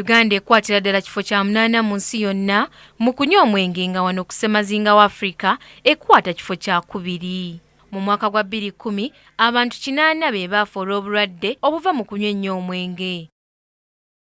Uganda ekwatira ddala kifo kya munaana mu nsi yonna mu kunywa omwenge, nga wano ku ssemazinga wa Afrika ekwata kifo kyakubiri. Mu mwaka gwa 2010 abantu 80 be baafa olw'obulwadde obuva mu kunywa ennyo omwenge.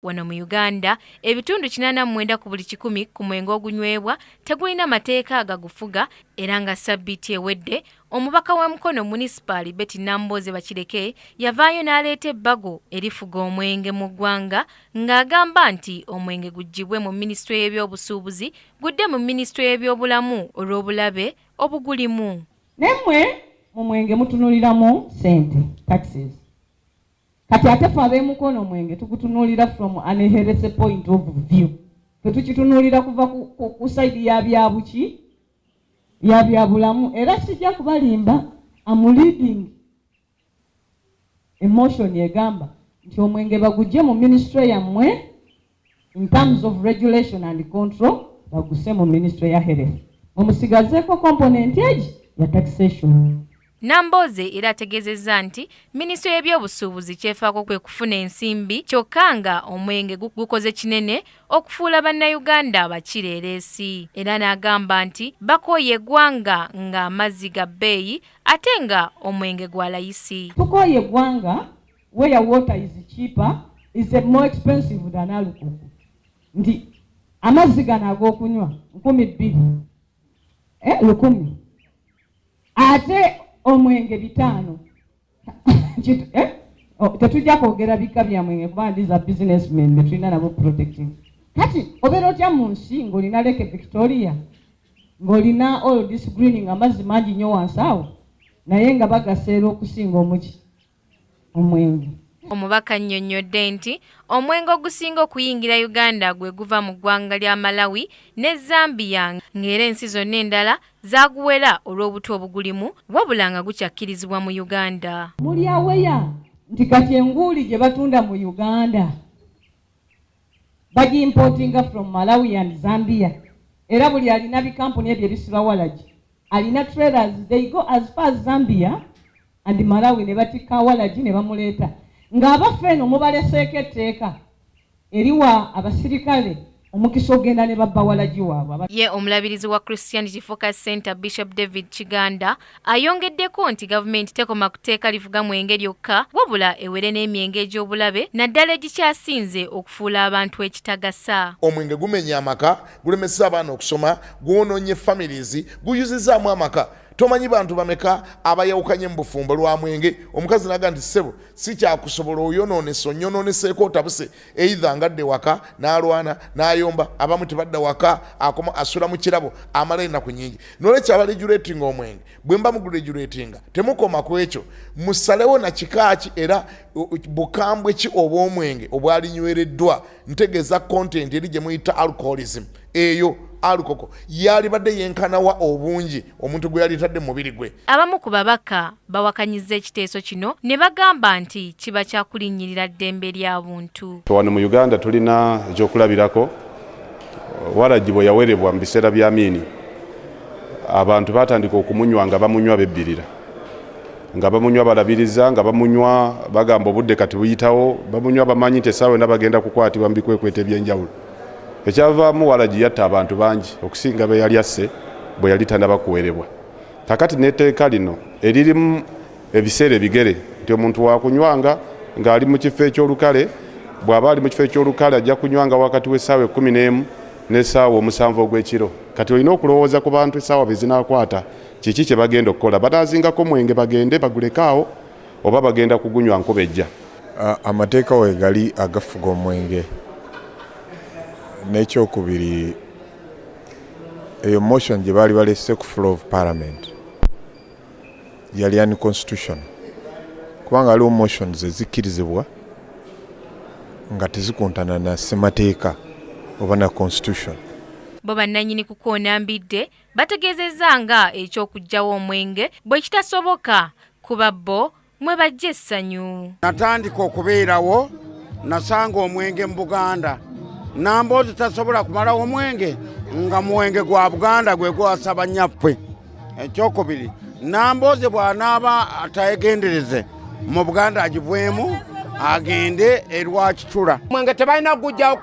Wano mu Uganda ebitundu 89 ku buli kikumi ku mwenge ogunywebwa tegulina mateeka agagufuga, era nga ssabbiiti ewedde omubaka w'e Mukono Munisipaali Betty Nambooze Bakireke yavaayo n'aleeta ebbago erifuga omwenge mu ggwanga, ng'agamba nti omwenge guggyibwe mu minisitule y'ebyobusuubuzi gudde mu minisitule y'ebyobulamu olw'obulabe obugulimu. Naye mmwe mu mwenge mutunuliramu sente, taxes. Kati ate fe ab'emukono omwenge tugutunuulira from an health point of view. Fe tukitunuulira kuva ku side ya byabuki, ya byabulamu. Era sijja kubalimba, am leading a motion egamba nti omwenge bagujje mu ministry yammwe in terms of regulation and control, baguse mu ministry ya health, mumusigazeeko component egi ya taxation. Nambooze era ategeezezza nti minisitule y'ebyobusuubuzi kyefaako kwe kufuna ensimbi, kyokka nga omwenge gukoze kinene okufuula bannayuganda abakireereesi, era n'agamba nti bakooye eggwanga ng'amazzi ga bbeeyi ate nga omwenge gwa layisi. Tukooye eggwanga where water is cheaper, is more expensive than alcohol, nti amazzi gano ag'okunywa 2000, 1000, ate omwenge 500. Eh? Oh, tetujja kwogera bika bya mwenge kuba ndiza businessmen betulina nabo protecting. Kati obeera otya mu nsi ng'olina Lake Victoria, ng'olina all this greening, amazzi mangi nnyo wansi awo, naye nga bagaseera okusinga omuki, omwenge? Omubaka annyonnyodde nti omwenge ogusinga okuyingira Uganda gwe guva mu ggwanga lya Malawi ne Zambia, ng'era ensi zonna endala zaaguwera olw'obutwa obugulimu, wabula nga gukyakkirizibwa mu Uganda. Muli aware nti kati enguuli gye batunda mu Uganda bagiimportinga from Malawi and Zambia? Era buli alina bikampuni ebyo ebisiba walagi alina trailers, they go as far as Zambia and Malawi ne batikka walagi ne bamuleeta, ng'abaffe eno mubaleseeko etteeka eriwa abasirikale omukisa ogenda ne babba walagi waabwe. Ye omulabirizi wa Christianity Focus Center, Bishop David Kiganda, ayongeddeko nti gavumenti tekoma ku tteeka lifuga mwenge lyokka, wabula ewere n'emyenge egy'obulabe, naddala egikyasinze okufuula abantu ekitagasa. Omwenge gumenya amaka, gulemesa abaana okusoma, gwonoonye families, guyuzizaamu amaka. Tomanyi bantu bameka abayawukanye mu bufumbo lwa mwenge. Omukazi naga nti, "Ssebo, si kyakusobola, oyonoonese, onyonooneseeko, otabuse." Either ngadde waka n'alwana n'ayomba, abamu tebadda waka, akoma asula mu kirabo amala ennaku nyingi. Nolwekyo abaregulatinga omwenge, bwe mba muguregulatinga, temukoma ku ekyo, musalewo na kika ki era bukambwe ki obw'omwenge obwalinywereddwa. Ntegeeza content eri gye muyita alcoholism, eyo alcohol yalibadde yenkanawa obungi omuntu gwe yalitadde mu mubiri gwe? Abamu ku babaka bawakanyizza ekiteeso kino ne bagamba nti kiba kyakulinnyirira ddembe lya buntu. Wano mu Uganda tulina ekyokulabirako. Waragi bwe yawerebwa mu biseera bya Amiini, abantu batandika okumunywa nga bamunywa bebbirira, nga bamunywa balabiriza, nga bamunywa bagamba obudde kati buyitawo, bamunywa bamanyi nti essaawa yonna bagenda kukwatibwa mu bikwekweto ebyenjawulo. Ekyavaamu, waragi yatta abantu bangi okusinga be yali asse bwe yali tanaba kuwerebwa. Kakati n'etteeka lino eririmu ebiseera ebigere nti omuntu wakunywanga ng'ali mu kifo ekyolukale, bw'aba ali mu kifo ekyolukale ajja kunywanga wakati w'essaawa 11 n'essaawa 7 ogw'ekiro. Kati olina okulowooza ku bantu essaawa bwe zinaakwata, kiki kye bagenda okukola? Banaazingako mwenge bagende bagulekaawo, oba bagenda kugunywa nkuba ejja? Amateeka we gali agafuga omwenge. N'ekyokubiri, eyo motion gye baali balese ku floor of parliament yali unconstitutional, kubanga waliwo motions ezikkirizibwa nga tezikontana na ssemateeka oba na constitution. Bo bannannyini kukoona mbidde bategeezezza nga ekyokuggyawo omwenge bwe kitasoboka, kuba bo mwe bajja essanyu. Natandika okubeerawo, nasanga omwenge mu Buganda. Namboozi tasobola kumalawo omwenge nga mwenge gwa Buganda gwe gwasaba nnyaffe. Ekyokubiri, Namboozi bw'anaaba atayegendereze mu Buganda, agivwemu agende erwakitula. Mwenge tebalina kugujjawo.